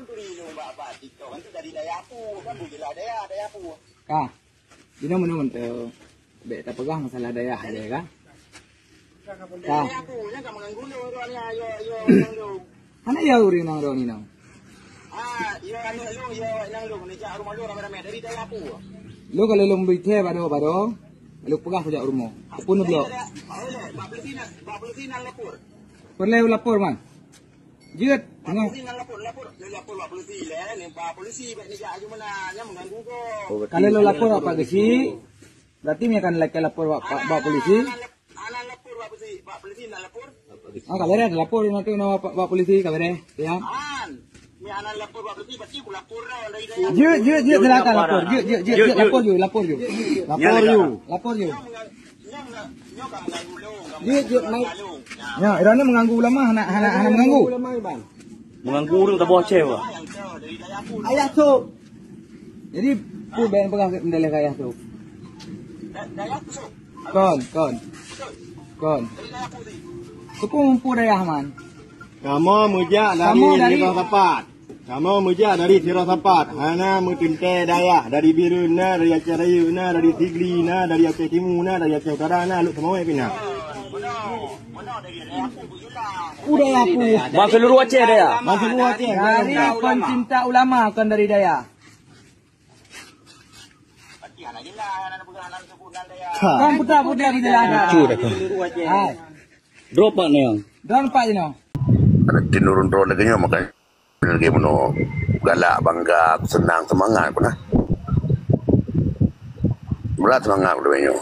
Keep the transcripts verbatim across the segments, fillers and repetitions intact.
Turi lôn bak, bak TikTok kan tu dari dayah Pu, kan bu jeulaih dayah, dayah Pu. Ka. Jinoe meunyoe mantong. Bèk tapeugah masalah dayah lé ka. Ka. Dayah Pu, nyan ka meuganggu lôn, lôn, lôn, lôn, lôn. Hana ya ureueng nang droeneuh nyoe. Ah, ya aneuk lôn, ya awak nang lôn, neujak rumoh lôn ramè-ramè dari dayah Pu. Lôn ka lôn bri thèe baro-baro, lôn peugah kujak rumoh. Peue neublok? Bak polisi nan, bak polisi nan lapor. Peureulèe lapor, man. Jeuet, teungoh. Polisi nan lapor, lapor, lapor bak polisi lé, ni bak polisi bèk neujak aju meunan, nyan meuganggu gob. Kalau lo lapor apa geuchik, berarti mi akan lakèe lapor bak, bak, bak polisi. Anan lapor bak polisi, bak polisi nan lapor. Ah, ka beureh, lapor nanti kena bak, bak polisi, ka beureh. Ya. An, mi anan lapor bak polisi, berarti ku lapor dah dari dayah. Jeuet, jeuet, jeuet, silakan lapor. Jeuet, jeuet, jeuet, jeuet, lapor jeuet, lapor jeuet. Lapor jeuet, lapor jeuet. Nyoe ka meuganggu lôn, ka meuganggu lôn. Ya, droeneuh meuganggu ulama, hana, hana, hana meuganggu. Meuganggu ureueng saboh Aceh, Pak. Ayah Sop. Jadi, peue bèk peugah keu Ayah Sop? Kon, kon. Kon. Keupeue muphom dayah, man? Kamoe meujak dari Tiroh Sapat. Kamoe meujak dari Tiroh Sapat, hana meuteuntèe dayah, dari Bireuen na, dari Aceh Rayeuk na, dari Sigli na, dari Aceh Timu na, dari Aceh Utara na, Lhokseumawe pih na. Ban seuluruh Aceh dayah. Ban seuluruh Aceh. Dari pencinta ulama, kon dari dayah. Ha. Kon putra-putri di dalam. Lucu dah tu. Hai. Drop pak ni, yang. Drop pak ni, yang. Ada tinurun drone lagi nyoe, makanya. Lagèe bunoe galak, bangga, seunang, seumangat pih na. Brat seumangat lagèe nyoe.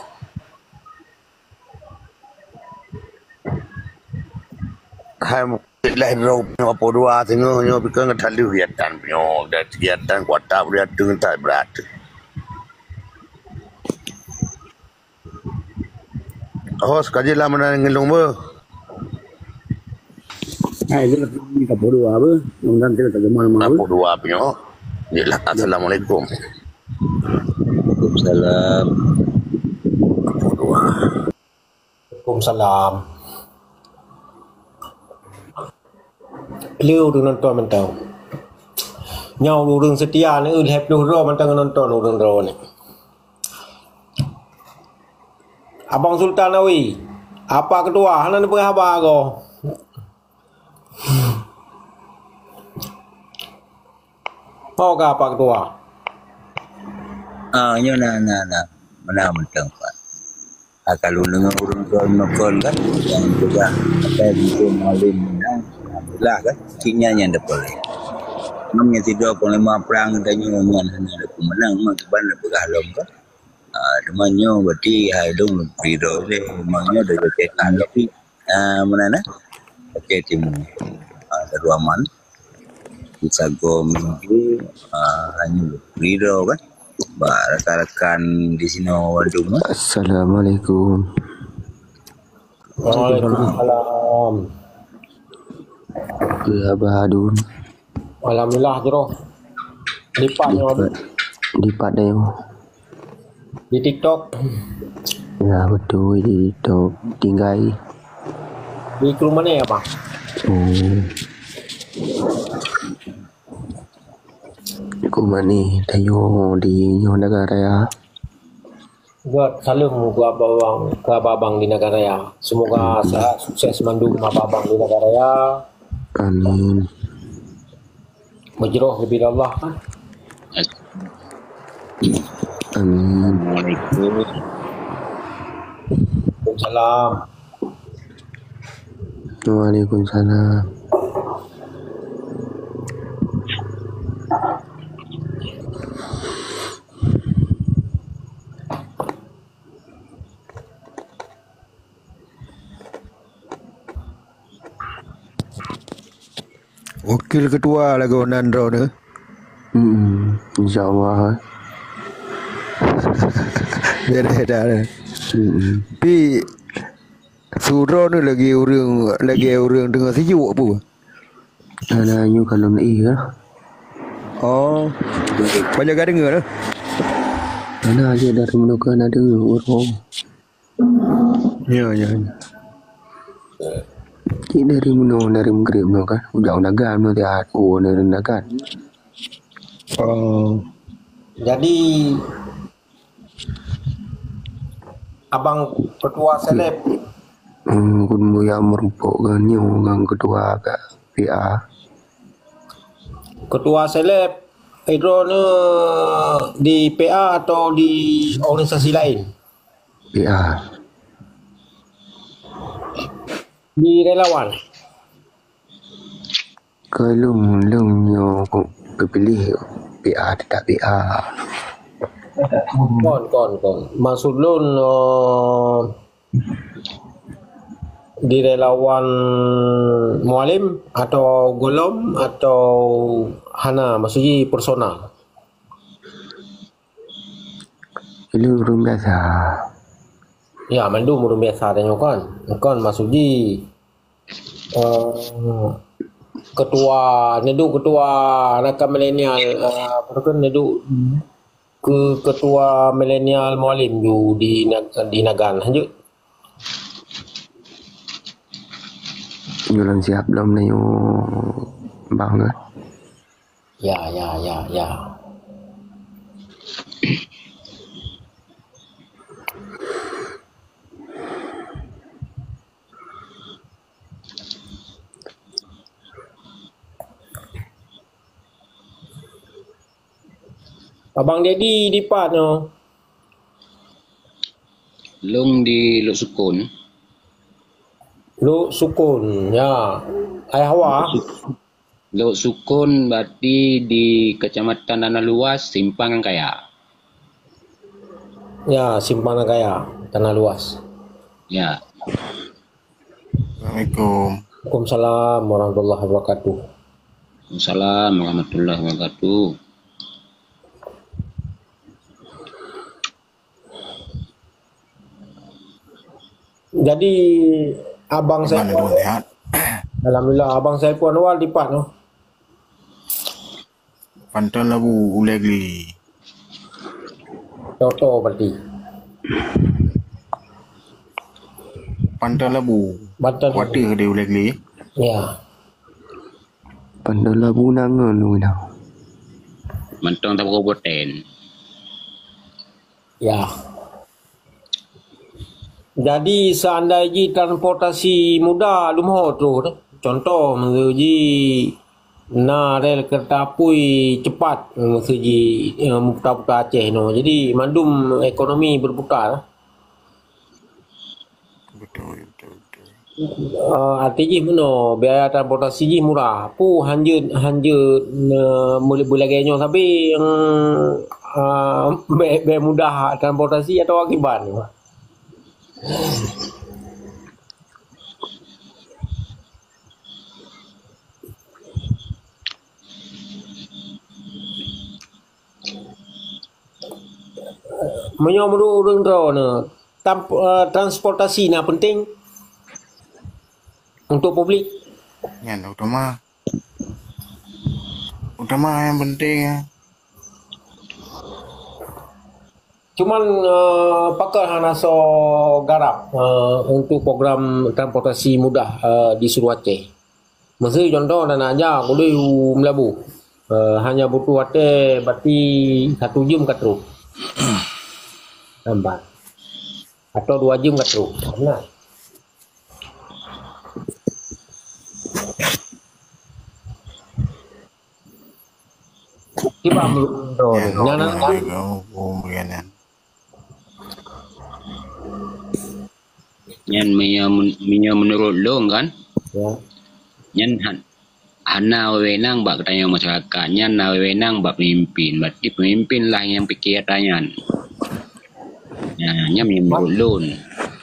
Hai, lahé droe nyoe, apo dua singoh nyoe, pih keu ngeutaleue kegiatan nyoe, dan kegiatan kuat tak bri ateueh tak brat. Oh, sikaji lam meunan ngon lôn beuh. Hai, dia lagi ni kapok dua apa? Mudah-mudahan kita tak gemar mah. Kapok dua apa nyoe? Jelah, assalamualaikum. Waalaikumsalam. Kapok dua. Waalaikumsalam. Lé ureueng nonton mantong. Nyoe ureueng seutia ni, lhèe ploh droe mantong nonton ureueng droe ni. Abang Sultan Awi, apa ketua, hana neupeugah haba ko. Ho ka apa ketua? Ah, nyoe na, na, na. Meunan mantong, Pak. Ah, ka lôn deungoe ureueng tuan meukon kan, nyang peugah akai mungken alim meunan, alhamdulillah kan, cit nyan nyang teupeuleueh. Ngon nyang sidroe panglima prang tanyoe nyan hana lé peumeunang, meukiban lé peugah lom kan. Ah, teuma nyoe berarti hai lôn ridho lé, memang nyoe dari Aceh Tengah tapi, ah, meunan, eh? Aceh Timu. Ah, Darul Aman. Di sagoe minggu, ah, hana ridho kan. Bak rakan-rakan di sinoe bandum, eh. Assalamualaikum. Waalaikumsalam. Apa khabar, Dun? Alhamdulillah, jroh. Lipat nyoe. Lipat, lipat nyoe. Di TikTok. Ya, betul, di TikTok. Tinggai. Di Krueng Mané, Abang? Oh. Krueng Mané, tanyoe di nyoe Nagan Raya. Göt saleuem keu abang, keu abang di Nagan Raya. Semoga sehat, sukses mandum abang di Nagan Raya. Amin. Meujroh ubé Allah. Amin. Assalamualaikum. Waalaikumsalam. Waalaikumsalam. Wakil ketua lagonan droeneuh. Hmm, insya Allah. Beda dah. Hmm. Pi sudroe ni lagi ureueng, lagi ureueng teungoh sijuek apa? Ada nyoe kalau nak iya. Oh. Banyak gak dengar lah. Ada aja dari mana ke ada dengar orang. Ya, ya, ya. Cit dari meunoe, dari Maghrib meunoe kan. Ujak u Nagan meunoe siat. Oh, dari Nagan. Oh. Jadi, abang ketua seleb. Hmm, kun buya meureumpok ngon nyoe ngon ketua ka P A. Ketua seleb, eh, droeneuh di P A atau di organisasi lain? P A. Di relawan? Keu lôn, lôn nyoe geupiléh P A, teutap P A. Kon, kon, kon. Maksud lôn, eh, di relawan Mualem atau gohlom atau hana, maksud jih personal? Lôn ureueng biasa. Ya, mandum ureueng biasa tanyoe kon. Kon maksud jih, eh, ketua, neuduek ketua rakan milenial, eh, apa tu kan, neuduek ke ketua milenial Mualem ju di Na-, di Nagan. Lanjut. Nyoe lôn siap lom na nyoe bang eh. Ya, ya, ya, ya. Abang Dedi dipat nyoe? Lôn di Lhoksukon. Lhoksukon, ya. Ayah Hawa? Lhoksukon berarti di Kecamatan Tanah Luas, Simpang Kaya. Ya, Simpang Kaya, Tanah Luas. Ya. Assalamualaikum. Waalaikumsalam warahmatullahi wabarakatuh. Waalaikumsalam warahmatullahi wabarakatuh. Jadi, abang saya, Alhamdulillah, abang saya pun awal dipat tu. Panton Labu, Ulèe Gli. Toto berarti. Panton Labu. Panton Labu. Kuatih di Ulèe Gli. Ya. Panton Labu nangon lu dah. Mantong tak berkoboten. Ya. Jadi, seandai jih transportasi mudah leumoh troh, contoh, meuseu jih na rel keureta apui cepat, meuseu jih, eh, meuputa-puta Aceh nyoe. Jadi, mandum ekonomi berputar. Betul, betul, betul. Eh, arti jih meunoe, biaya transportasi jih murah. Peue hanjeuet, hanjeuet, eh, meulagèe nyoe sabe nyang, eh, bèk, bèk mudah transportasi atau akiban? Meunyoe meunurot ureueng droeneuh, tam-, eh, transportasi na penting untuk publik? Nyan utama. Utama nyang penting, ya. Cuman, eh, pakon hana soe garap, eh, untuk program transportasi mudah, eh, di Seuru Aceh. Meuseu contoh, na, na jak keudeh u Meulaboh. Eh, hanya butuh watèe berarti satu jeuem ka troh. Lambat. Atau dua jeuem ka troh. Nah. Kiban meunurot droeneuh. Nyan, nyan, nyan. Nyan meunyoe, meunyoe meunurot lôn kan, ya, nyan han-, hana wewenang bak geutanyoe masyarakat, nyan na wewenang bak peumimpin. Berarti peumimpin lah nyang pike atra nyan. Nyan, nyan meunurot lôn.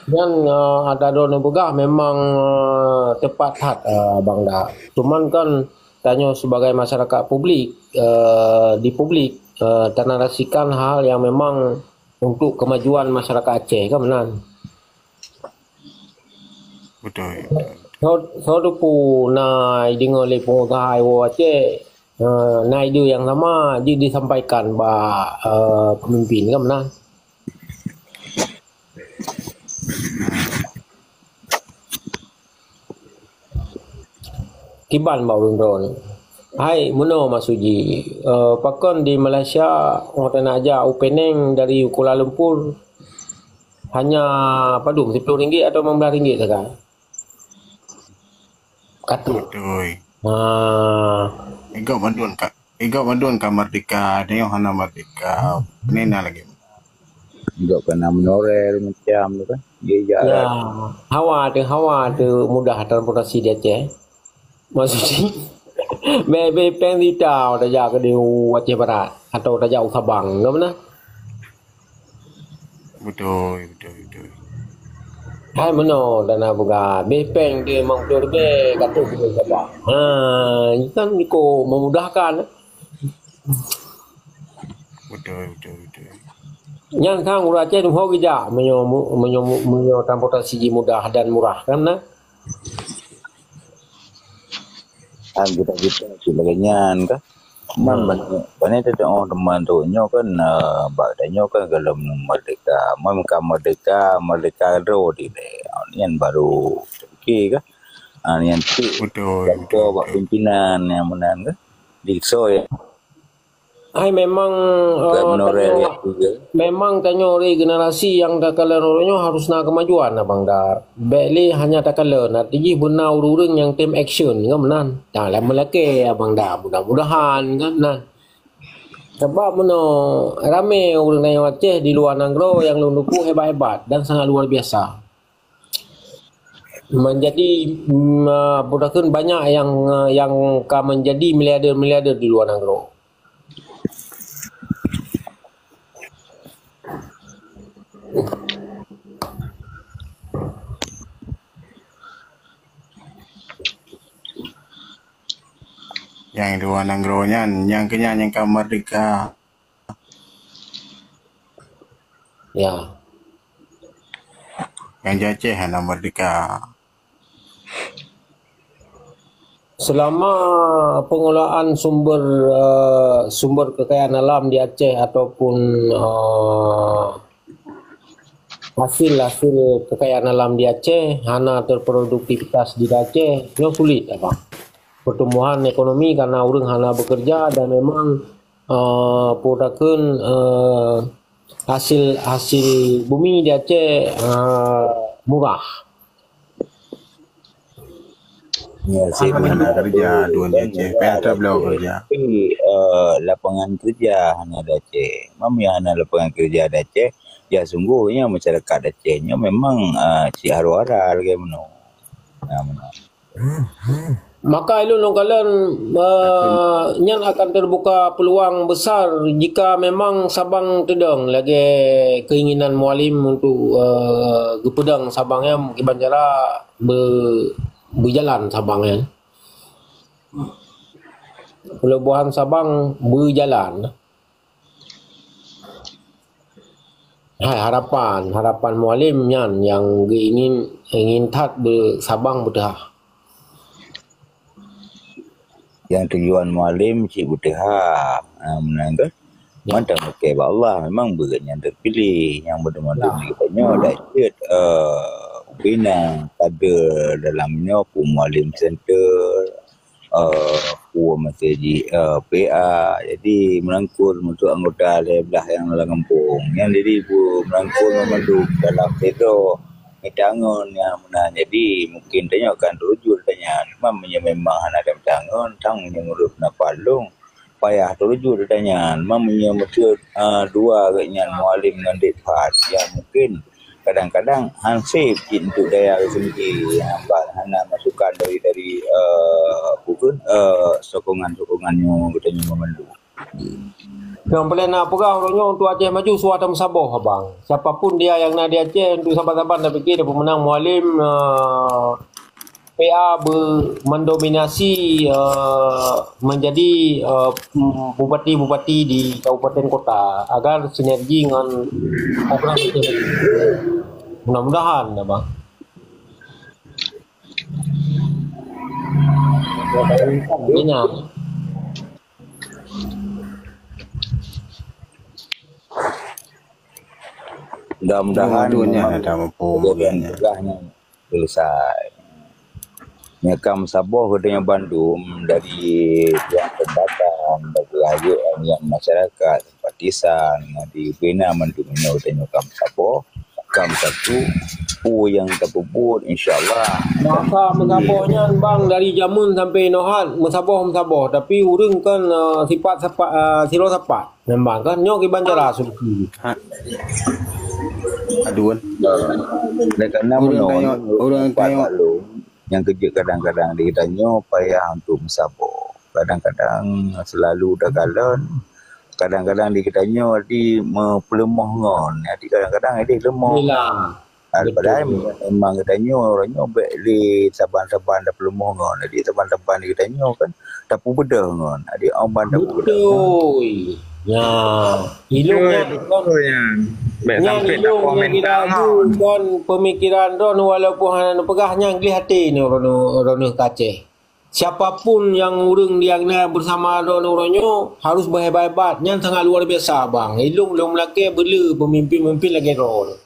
Nyan, eh, ata droeneuh peugah memang, eh, tepat that, eh, Bang Da. Cuman kan tanyoe sebagai masyarakat publik, eh, di publik, eh, tanarasikan hal yang memang untuk kemajuan masyarakat Aceh, kan meunan? Betul, betul. Soe, soe teupeu na ideungoe lé pengusaha iwoe Aceh, eh, na ide nyang sama jeuet disampaikan bak, eh, pemimpin, kan meunan? Iban bak ureuëng droe. Hai, meunoe maksud jih, eh, pakon di Malaysia, watée na jak u Penang dari Kuala Lumpur, hanya padum, siploh ringgit atau lima belas ringgit sagai? Ka trok. Beutôi. Ha. Igob mandum ka, igob mandum ka merdeka, nyoe hana merdeka. Ni na lagi. Igob keu na meunorel macam tu kan. Dia jak. Ya, hawa tu, hawa tu mudah transportasi di Aceh. Maksud jih, bèk, bèk péng sita tajak keudéh u Aceh Barat atau tajak u Sabang, ka meunan? Beutôi, beutôi, beutôi. Hai meunoe, dan na peugah, bèk péng di limong ploh ribèe ka trok keudéh u Sabang. Ha, nyan kan iko memudahkan. Beutôi, beutôi, beutôi. Nyan kan ureuëng Aceh teumeuho geujak meunyoe mu-, meunyoe mu-, meunyoe transportasi jih mudah dan murah, kan na? Kan kita-kita cit lagée nyan kan. Man, hmm, banyak, banyak teudeungoe teuma tu nyoe kan, eh, bak tanyoe kan gohlom merdeka. Man ka merdeka, merdeka droe dilée. Nyan baru oke kan. Ah, nyan cit. Beutôi, beutôi, bak beutôi. Pimpinan nyang meunan kan. Di soe ya. Hai memang, eh, tanyoe, memang tanyoe regenerasi nyang takalon uroe nyoe harus na kemajuan, Abang Da. Bèk lé hanya takalon, arti jih beuna ureuëng-ureuëng nyang tem action, kan meunan. Nah, lam meulakée, Abang Da, mudah-mudahan, kan meunan. Sabab meunoe, ramé ureuëng tanyoe Aceh di luwa nanggroe nyang lôn teupeue hebat-hebat dan sangat luar biasa. Menjadi, mm, ah, budakeun banyak nyang, ah, nyang ka menjadi miliarder-miliarder di luwa nanggroe. Nyang di luwa nanggroe nyan, nyang keu nyan nyang ka merdeka. Ya. Nyang di Aceh hana merdeka. Selama pengelolaan sumber, eh, sumber kekayaan alam di Aceh ataupun, eh, hasil-hasil kekayaan alam di Aceh hana terproduktivitas di Aceh, nyoe sulit, Abang. Pertumbuhan ekonomi karena ureuëng hana bekerja dan memang, eh, peue takheun, eh, hasil, hasil bumi di Aceh, eh, murah. Ya, si hana kerja, tuan di Aceh, payah tabloe kerja. Tapi, eh, lapangan kerja hana di Aceh. Mam ya hana lapangan kerja di Aceh, ya sungguhnya masyarakat Aceh nyoe memang, eh, cit hara-hara lagée meunoe. Nah, meunoe. Maka ulôn lôn kalon, eh, nyan akan terbuka peluang besar jika memang Sabang teudong lagée keinginan Mualem untuk, eh, geupeudong Sabang nyan kiban cara be-, beujalan Sabang nyan. Peuleubohan Sabang beujalan. Hai harapan, harapan Mualem nyan nyang geuingin, ingin that beu Sabang beuteuhah. Nyang tujuan Mualem cit beuteuhah, ah, meunan kan? Ya. Mantong oke bak Allah, memang beuet nyang terpilih, nyang beuteumeung di geutanyoe dah jeuet, eh, ubena kader dalam nyoe pun Mualem Center, eh, peue meuseujid, eh, P A. Jadi, meurangkul untuk anggota lhée blaih nyang lam gampông. Nyan jadi bu meurangkul meumandum dalam sidroe mita ngon nyang meunan. Jadi, mungkin tanyoe akan teurujut tanyan. Cuma meunyoe memang hana ada mita ngon, tang meunyoe ureuëng na palong, payah teurujut tanyan. Cuma meunyoe meuteue, eh, dua geuh nyan Mualem ngon Dek Fat, ya mungkin kadang-kadang hansip cit untuk daya sendiri, hamba hana masukan dari, dari, eh, apa pun, eh, sokongan-sokongan nyoe geutanyoe meumandum. Nyang peureulée na peugah uroe nyoe untuk Aceh Maju suah tameusaboh, Abang. Siapa pun dia yang na di Aceh, untuk saban-saban tapike dia peumeunang Mualem, eh, P A be-, mendominasi, eh, menjadi, eh, bupati-bupati di kabupaten kota agar sinergi ngon program itu. Mudah-mudahan, ya, Bang. Iya. Mudah-mudahan memang ada mampu kejadian tugasnya selesai. Nyoe ka meusaboh geutanyoe bandum dari pihak pendatang, dari rakyat, niat masyarakat, simpatisan, dibina mandum nyoe geutanyoe ka meusaboh, ka meusatu, peue nyang tapeubuet, insya Allah. Masa meusaboh nyan, bang, dari jameun sampai inoe hat, meusaboh-meusaboh, tapi ureuëng kan, eh, sifat sapat, eh, sidroe sapat. Nyan, bang, kan nyoe kiban cara solusi. Ha. Aduan. Oleh karena Ureuëng meunoe, tayok, ureuëng sapat tayok. Lalu, nyang keujeuet kadang-kadang di geutanyoe payah untuk meusaboh. Kadang-kadang selalu takalon, kadang-kadang di geutanyoe di meupeuleumah ngon. Jadi kadang-kadang ideh leumoh. Yelah. Ah, padahai Betul. memang geutanyoe, uroe nyoe bèk lé saban-saban tapeuleumah ngon. Jadi saban-saban di geutanyoe kan tapeubeudôh ngon. Jadi, oh, ban tapeubeudôh ngon. Betul. Ya. Ilung Betul, nyan betul nyan. Bèk nyan sampai ilung tapoh nyang mental ngon. Kon pemikiran droeneuh walaupun hana neupeugah nyan gleh até nyoe droeneuh, droeneuh ka Aceh. Siapapun nyang ureuëng nyang na bersama droeneuh uroe nyoe harus beuhebat-hebat. Nyan sangat luar biasa, bang. Ilung lôn meulakèe beuleu pemimpin-pemimpin lagèe droeneuh.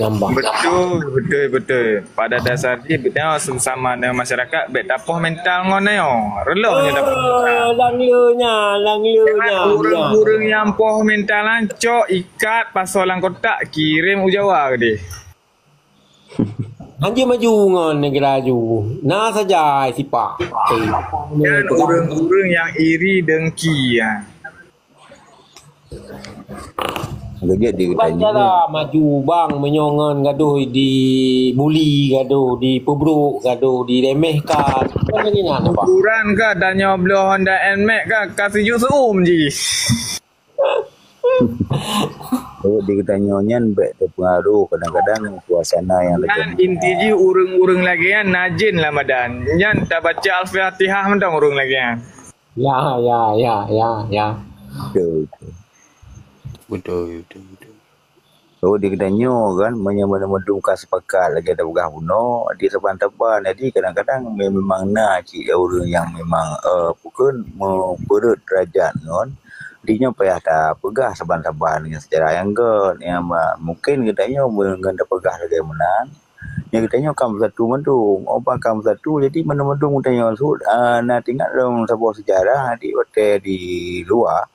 Nyan, bang. Betul, betul, betul. Pada dasar jih, beutôi sama dengan masyarakat, bèk tapoh mental ngon nyoe. Reuloh nyoe tapoh mental. Ah, lang le nyan, lang le nyan. Ureuëng-ureuëng nyang poh mental nyan, cok ikat, pasoe lam kotak, kirém u Jawa keudeh. Hanjeuet maju ngon neugara laju. Na saja sipak. Eh, Nyan ureuëng-ureuëng nyang iri dengki, ya. Geujak di Bukan geutanyoe. Cara maju, bang, meunyoe ngon gadoh dibuli, gadoh dipeubrok, gadoh diremehkan. Bukan lagèe nyan, bang. Ukuran ka tanyoe bloe Honda Nmax ka, ka sijuek seuuem jih. Oh, di geutanyoe nyan bèk teupeungaruh kadang-kadang suasana nyang Nyan lagèe nyan. Inti jih ureuëng-ureuëng lagèe nyan na jén lam badan. Nyan tabaca Al-Fatihah mantong ureuëng lagèe nyan. Ya, ya, ya, ya, ya. Betul, betul. Betul, betul, betul. So, di geutanyoe kan, meunyoe mandum ka sepakat lagèe tapeugah bunoe, di saban-saban. Jadi, kadang-kadang me-, memang na cit ureuëng nyang memang, eh, bukon meupeureuet derajat ngon. Di nyoe payah tapeugah saban-saban ngon secara nyang göt. Nyang ma-, mungkin geutanyoe ngon tapeugah lagèe meunan, nyan geutanyoe ka beusatu mandum. Óh ban ka beusatu, jadi mandum-mandum geutanyoe su-, ah, na teuingat lom saboh seujarah di watèe di luwa,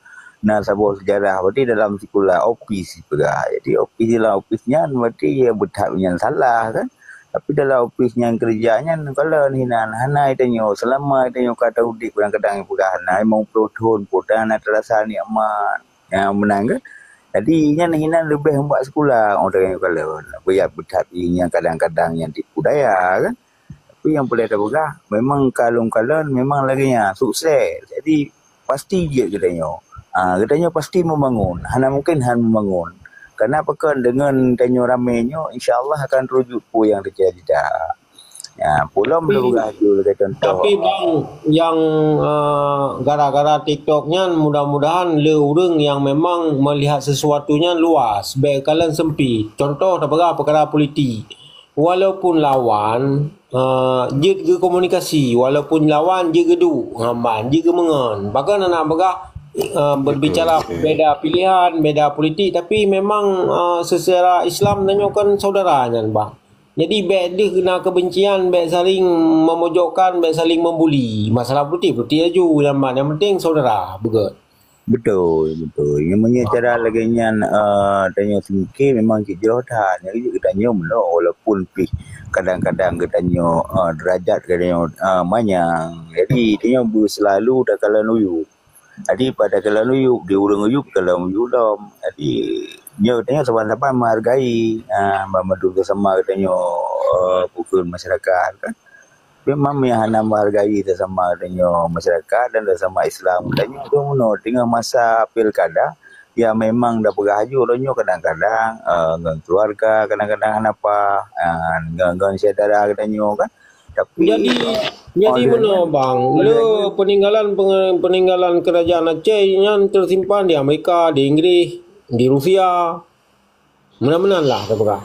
na saboh seujarah, berarti dalam sikula, opis sipeugah. Jadi, opis, dalam opis nyan, berarti ya beuthat nyan salah, kan? Tapi dalam opis nyan keureuja nyan, kalon hinan, hana geutanyoe, seulama geutanyoe ka taudép, kadang-kadang peugah hana, limong ploh thon, peue hana teurasa nikmat. Ya, meunan kan? Jadi, nyan hinan leubeh bak sikula, oh, tanyoe kalon. Beuyak beuthat nyang kadang-kadang nyang tipu daya, kan? Tapi nyang peureulèe tapeugah, memang kalon-kalon memang lagèe nyan, sukses. Jadi, pasti jeuet geutanyoe. Ah, geutanyoe pasti membangun. Hana mungkin han membangun. Karena pakon deungon tanyoe ramé nyoe, insya Allah akan teurwujud peue nyang teucita-cita. Ya, peue lom Tapi, tapeugah laju lagèe contoh. Tapi, bang, nyang, eh, gara-gara TikTok nyan, mudah-mudahan le ureuëng nyang memang melihat sesuatu nyan luas, bèk kalon sempit. Contoh, tapeugah peukara politik. Walaupun lawan, eh, jeuet geukomunikasi, walaupun lawan jeuet geuduek ngon ban, jeuet geumeungon. Pakon hana peugah, eh, berbicara Betul, betul. beda pilihan, beda politik, tapi memang, eh, secara Islam tanyoe kan saudara nyan, bang. Jadi, bèk deuh na kebencian, bèk saling memojokkan, bèk saling membuli. Masalah politik, politik laju, nyan ban. Yang penting saudara, beugèt. Betul, betul. Nyang meunyoe cara lagèe nyan, eh, tanyoe singke memang cit jroh that. Nyang jeuet geutanyoe meunoe, walaupun pih kadang-kadang geutanyoe, eh, derajat geutanyoe, eh, manyang. Jadi, tanyoe beuselalu takalon uyueb. Jadi, pada kalon uyueb, di ureuëng uyueb kalon uyueb lom. Jadi, nyoe tanyoe saban-saban menghargai, ah, banmandum sesama geutanyoe, eh, bukon masyarakat, kan. Memang nyang hana menghargai sesama geutanyoe masyarakat dan sesama Islam geutanyoe, bunoe teungoh masa pilkada, ya memang tapeugah laju uroe nyoe kadang-kadang, eh, ngon keluarga, kadang-kadang hana paih, eh, ngon, ngon syedara geutanyoe kan. Tapi, Jadi, eh, jadi oleh meunoe, bang, oleh le peninggalan penge-, peninggalan kerajaan Aceh nyan tersimpan di Amerika, di Inggris, di Rusia. Meunan-meunan lah tapeugah.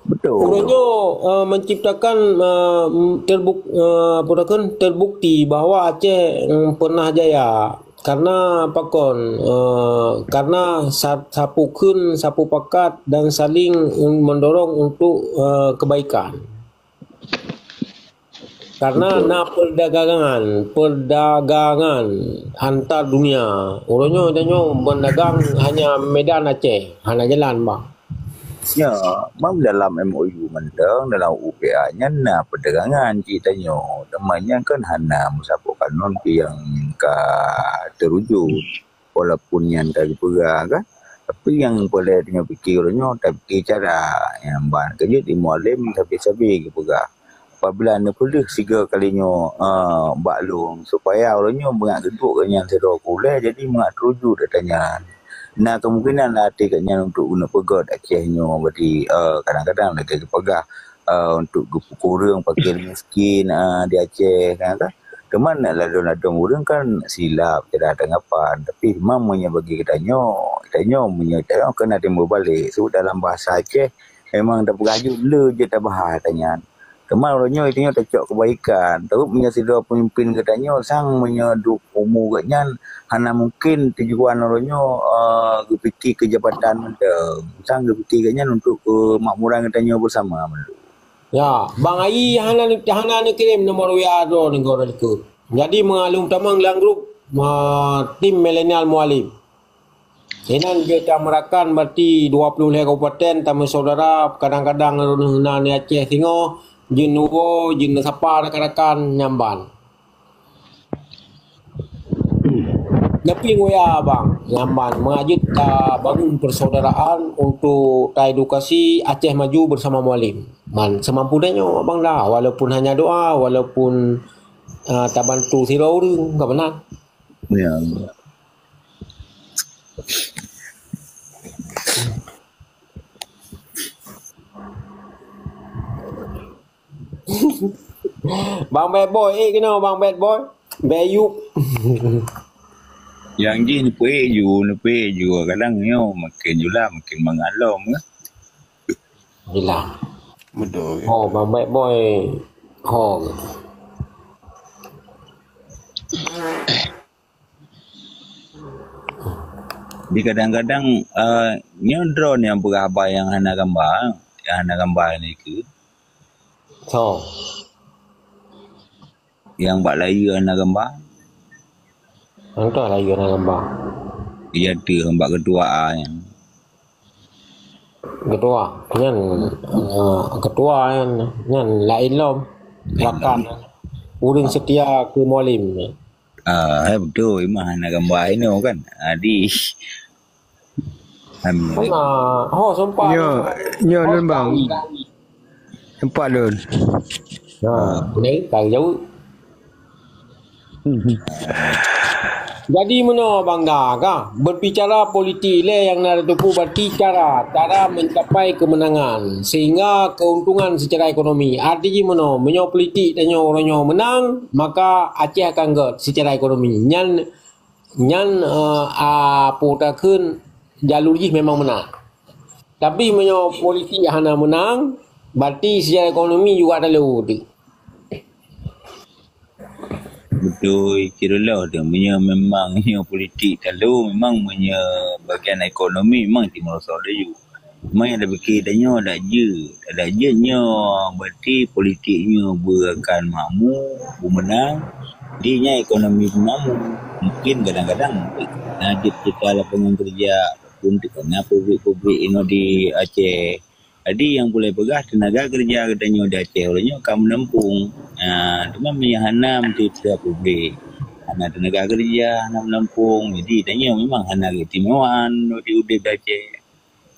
Betul. Uroe nyoe, eh, menciptakan, eh, terbuk-, eh, apa tu kan, terbukti bahwa Aceh, eh, pernah jaya. Karena pakon, eh, karena sa-, sapeue kheun, sapeue pakat dan saling un-, mendorong untuk, eh, kebaikan. Karena na perdagangan, perdagangan antar dunia. Uroe nyoe tanyoe meudagang hanya Medan Aceh, hana jalan, bang. Ya, memang dalam M O U mantong, dalam U P A nyan na perdagangan cit tanyoe. Teuma nyan kan hana meusaboh kanun pih nyang ka teurujuk. Walaupun nyan ka geupeugah kan, tapi nyang peureulée tanyoe pike uroe nyoe, tapike cara nyang ban keujeuet di Mualem sabe-sabe geupeugah. Apabila neupeuleueh sigoe kali nyoe, eh, bak lôn, supaya uroe nyoe beungat geuduek gobnyan sidroe ulée, jadi beungat teurujuk ata nyan. Na kemungkinan lam até gobnyan untuk geuneuk peugét Aceh nyoe, berarti, eh, kadang-kadang lagée geupeugah, eh, untuk geupeukureueng fakir miskin, eh, di Aceh, kan, kan? Teuma ladôm-ladôm ureuëng kan silap cara tanggapan, tapi memang meunyoe bagi geutanyoe, tanyoe meunyoe tanyoe keuneuk timbul balek, sebab dalam bahasa Aceh memang tapeugah jeuet le jeuet tabahas ata nyan. Teuma uroe nyoe tanyoe tacok keubaikan, tapi meunyoe sidroe peumimpin geutanyoe sang meunyoe duek umu geuhnyan hana mungken tujuan uroe nyoe, eh, geupike keu jabatan mantong, sang geupike geuhnyan untuk keumakmuran geutanyoe beusama mandum. Ya, Bang Ayi hana, hana neukirém nomor W A droe nanggroe likot. Jadi, meungalun tamong lam grup, ma, tim milenial Mualem. Inan jeuet tameurakan berarti dua puluh lhée kabupaten tameusaudara, kadang-kadang na di Aceh singoh, jeuet neuwoe, jeuet neusapa rakan-rakan nyang ban. Tapi ngoya bang, nyaman meujeuet tabangun persaudaraan untuk taedukasi Aceh Maju bersama Mualem. Man, semampu tanyoe bang dah, walaupun hanya doa, walaupun, ah, tabantu sidroe ureuëng, ka meunan. Ya. Bang Bad Boy, eh, keunoe Bang Bad Boy. Bad Yup. Nyang jih neupeuék ju, neupeuék ju. Kadang nyoe makin jula, makin mangat lom, kan? Jula. Betul. Oh, Bang Bad Boy. Oh. Di kadang-kadang, eh, nyoe droeneuh nyang peugah haba nyang hana gamba, nyang hana gamba nikeue. So. Nyang bak layeue hana gamba. Entah layeue hana gamba. Iya teuh bak ketua A nyan. Ketua, nyan, eh, ketua nyan, nyan laén lom. Laén lom. Rakan. Ureuëng setia keu Mualem. Ah, eh, betul. Memang hana gamba inoe kan. Jadi, Amin. Hana. Oh, sumpah. Nyo, nyo lôn bang. Sempat lôn. Ha, ni ka jaweueb. Jadi meunoe bang dah ka berbicara politik lé nyang na teupeue berarti cara, cara mencapai kemenangan sehingga keuntungan secara ekonomi. Arti jih meunoe, meunyoe politik tanyoe uroe nyoe menang, maka Aceh akan gét secara ekonomi. Nyan Nyan, eh, a, peue takheun jalur jih memang meunan. Tapi meunyoe politik hana meunan, berarti secara ekonomi juga talo teuh. Beutôi, cireuloh teuh. Meunyoe memang nyoe politik talo, memang meunyoe bagian ekonomi memang timeuroso laju. Cuma nyang tapike tanyoe adak jeuet. Adak jeuet nyoe berarti politik nyoe beu akan makmu, beu meunang. Jadi nyan ekonomi pun makmu. Mungkin kadang-kadang na jeuet teuka lapangan keureuja ataupun teuka na pabrik-pabrik inoe di Aceh. Jadi nyang peureulée peugah teunaga keureuja geutanyoe di Aceh uroe nyoe ka meunampung. Ha, teuma meunyoe hana meuteuteuka pabrik, hana teunaga keureuja, hana meunampung. Jadi tanyoe memang hana keistimewaan di udeb di Aceh.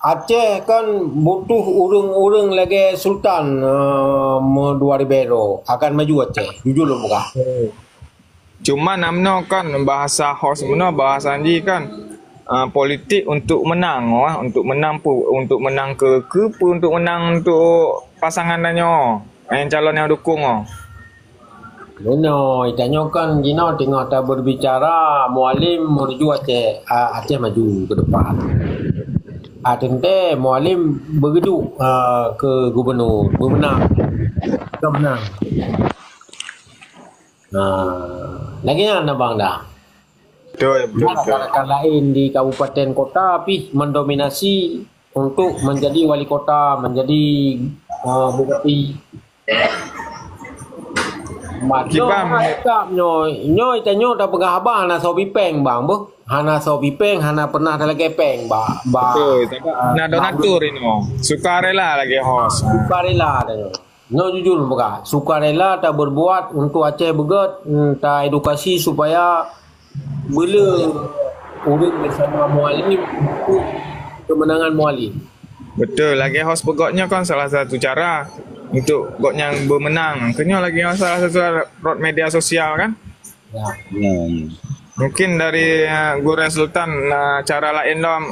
Aceh kan butuh ureuëng-ureuëng lagée Sultan, eh, meudua ribée droe akan maju Aceh. Jujur lôn peugah. Cuma na meunoe kan bahasa host meunoe bahasa jih kan, eh, politik untuk menang, wah, untuk menang pu-, untuk menang ke, ke pu-, untuk menang untuk pasangan tanyoe, eh, calon nyang dukung, oh. Meunoe, tanyoe kan jinoe teungoh taberbicara Mualem menuju Aceh, a, Aceh maju ke depan. A, teuntée Mualem beugeuduek, a, keu gubunur, beumeunang. Ka meunang. Nah, lagée nyan abang dah. Betul, betul, betul. Rakan-rakan laén di kabupaten kota pih mendominasi untuk menjadi wali kota, menjadi, eh, bupati. Mat, nyoe, kiban, hana cakap nyoe. Nyoe tanyoe tapeugah haba hana soe pipeng, bang, beuh. Hana soe pipeng, hana pernah talakée peng, ba, ba. Betul, tapi na donatur inoe. Sukarela lagée host. Sukarela tanyoe. Nyoe jujur peugah, sukarela taberbuat untuk Aceh beugét, mm, taedukasi supaya beu le ureuëng bersama Mualem untuk kemenangan Mualem. Betul, lagée host peugét nyoe kan salah satu cara untuk gobnyan beumeunang. Keunyoe lagée host salah satu rot media sosial kan? Ya. Hmm. Mungkin dari, eh, Gurée Sultan, eh, cara laén lom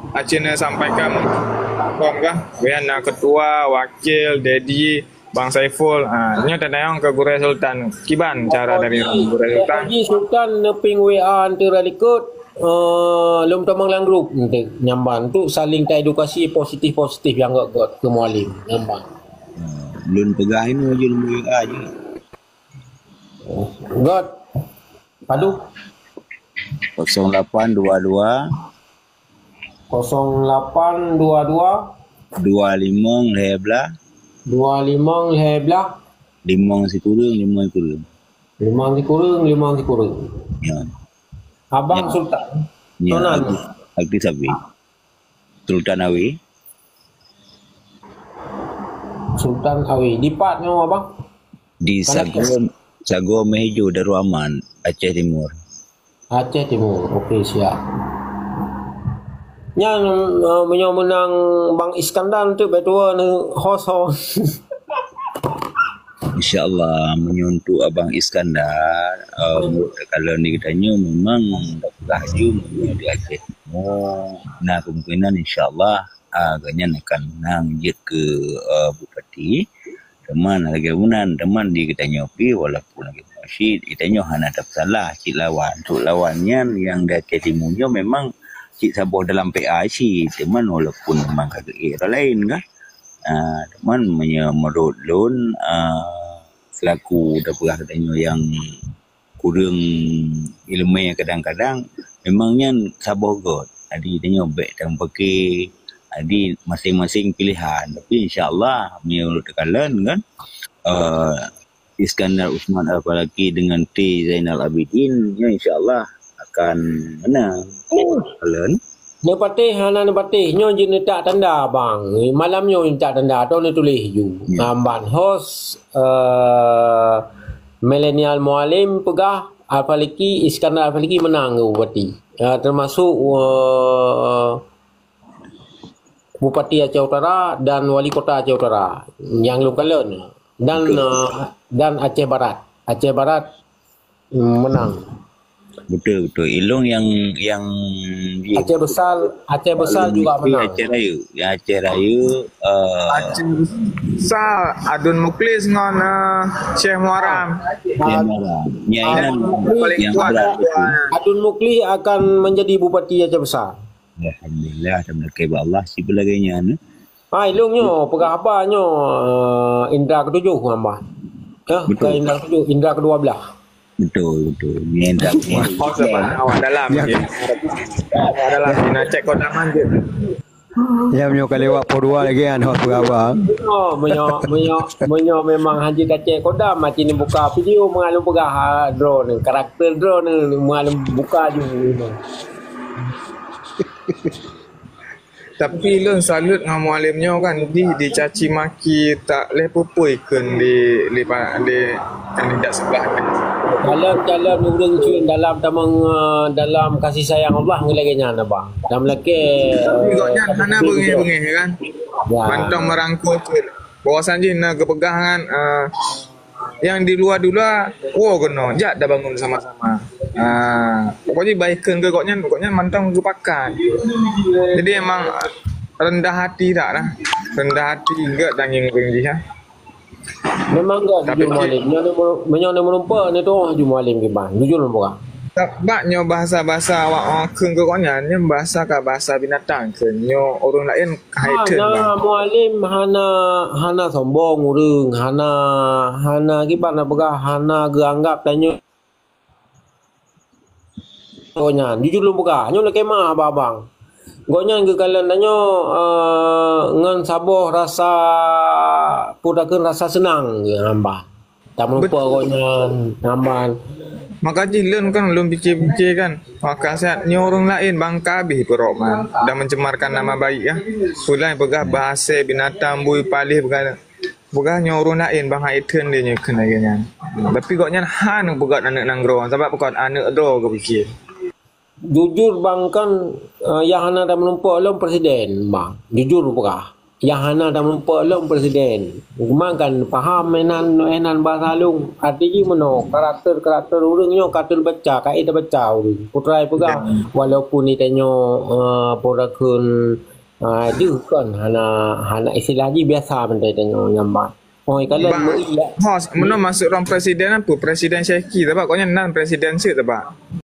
Aceh neusampaikan platform kah? Biar na ketua, wakil, Dedi, Bang Saiful, ha, nyoe tanyong keu Gurée Sultan. Kiban cara dari Gurée Sultan? Jadi Sultan neuping W A antara likot, eh, lom tamong lam grup untuk nyamban, untuk saling taedukasi positif-positif nyang gét-gét keu Mualem nyamban. Hmm, lôn peugah inoe jeuet W A jeuet. Gét. Padu? Kosong lapan dua dua. Kosong lapan dua dua. Dua limong lhée blah. Dua limong lhée blah. Limong sikureueng, limong sikureueng. Limong sikureueng, limong sikureueng. Ya. Abang Sultan. Ya, Sultan. Abang Sultan Awe. Sultan Awe. Di pat nyoe, Abang? Di Sago, Sago Meuhijô, Darul Aman, Aceh Timur. Aceh Timur. Okey, siap. Nyan, eh, meunyoe meunang Bang Iskandar tu betul ni host-host. Insya Allah, meunyoe untuk Abang Iskandar, eh, menurut takalon di geutanyoe memang dah laju meunyoe di Aceh Timur. Nah, kemungkinan insya Allah, ah, gobnyan akan meunang jeuet keu, eh, bupati. Teuma lagée meunan, teuma di geutanyoe pih walaupun lagée meunan cit, geutanyoe hana tapeusalah cit lawan. Untuk lawan nyan nyang di Aceh Timur nyoe memang cit saboh dalam P A cit, teuma walaupun memang ka geuék ureuëng laén kah. Ah, teuma meunyoe menurut lôn, ah, selaku tapeugah geutanyoe nyang kureueng ileumé kadang-kadang, memang nyan saboh göt. Jadi tanyoe bék tameupaké, jadi maséng-maséng piléhan. Tapi insya Allah, meunyoe ulôn takalon kan, eh, Iskandar Usman Al-Falaki dengan T Zainal Abidin, nyan insya Allah akan meunang. Kalon. Neupatéh hana neupatéh, nyoe jeuet neutak tanda, Bang. Malam nyoe neutak tanda, atau neutuléh ju. Ya. Ngamban host, eh, Milenial Mualem peugah Al-Faliki, Iskandar Al-Faliki meunang keu bupati. Eh, termasuk, eh, Bupati Aceh Utara dan Wali Kota Aceh Utara nyang lôn kalon. Dan, eh, dan Aceh Barat. Aceh Barat, mm, menang. Betul, betul. Ilong yang, yang di Aceh Besar, Aceh Besar juga menang. Aceh Raya. Ya, Aceh Raya, eh, Aceh Besar, Adun Muklis ngon, eh, Syekh Muaram. Syekh Muaram. Ya, Adun Muklis yang berat betul. Adun Muklis akan menjadi Bupati Aceh Besar. Alhamdulillah, alhamdulillah. Keu Allah, si pelagainya ni. Hai, lôn nyoe, peugah haba nyoe, eh, Indra ketujuh ngon bah. Eh, betul. Bukan Indra ketujuh, Indra kedua belah. Betul, betul. Ni Indra. Oh, sebab awak dalam. Ya. Awak dalam. Nak cek kodak manjur. Ya, meunyoe ka lewat poh dua lagi kan, hot peugah haba. Oh, meunyoe, meunyoe, meunyoe memang hana tacek kodam, mati ni buka video, mengalun peugah, ha, drone, karakter drone, mengalun buka je. Tapi lôn salut ngon Mualem nyoe kan, di, dicaci maki tak leh pupui kheun di, di, di, kandidat sebelah. Dalam, dalam ureueng cun, dalam tamong, eh, dalam kasih sayang Allah ngon lagèe nyan, Abang. Dalam lakèe, tapi gobnyan hana beungèh-beungèh kan. Ya. Mantong meurangkul cun. Bahwasanya na geupeugah kan, eh, Nyang di luwa-luwa, woe keunoe, jak tabangun sama-sama. Ah, pokoknya baikon keu gobnyan, gobnyan mantong geupakat. Jadi emang rendah hati that lah. Rendah hati gèt tangieng ureueng jih, ha. Memang gèt. Tapi jujur Mualem. Nyoe neu-, meunyoe neu meureumpok, neu tuoh ju Mualem kiban. Jujur lôn peugah. Sabab nyoe bahasa-bahasa awak, awak kheun keu gobnyan, nyoe bahasa ka bahasa binatang kheun. Nyoe ureueng laén hai kheun, Bang. Hana, Mualem, hana, hana sombong ureueng, hana, hana kiban na peugah, hana geuanggap tanyoe. Oh, nyan, jujur lôn peugah, nyoe lakèe meu'ah abang-abang. Gobnyan geukalon tanyoe, eh, ngon saboh rasa, peue takheun rasa seunang geuh hamba. Tameulumpoe gobnyan, aman. Maka jih lôn kan lôn pike-pike kan. Maka siat nyoe ureueng laén bangka abéh peurok man dan mencemarkan nama baik ya. Ulai peugah bahasa binatang bui paléh peugah, peugah nyoe ureueng laén bang hai theun lé nyoe keunan lagèe nyan. Tapi gobnyan han peugah aneuk nanggroe sabab peugah aneuk droe geupike. Jujur bang kan, eh, nyang hana tameulumpoe lom presiden bang. Jujur peugah. Nyang hana tameulumpoe lom presiden. Cuma kan paham inan, inan bahasa lôn. Arti jih meunoe, karakter-karakter ureueng nyoe ka teubaca, ka tabaca ureueng. Putra peugah, walaupun itanyoe, eh, peue kheun, eh, jeuh kan hana, hana istilah jih biasa mantong itanyoe nyambat. Oh, ikalon Bang, meuiyak. Hos, meunoe maksud rong presiden apa? Presiden Syekhi tabak, koknya nan presiden sih tabak.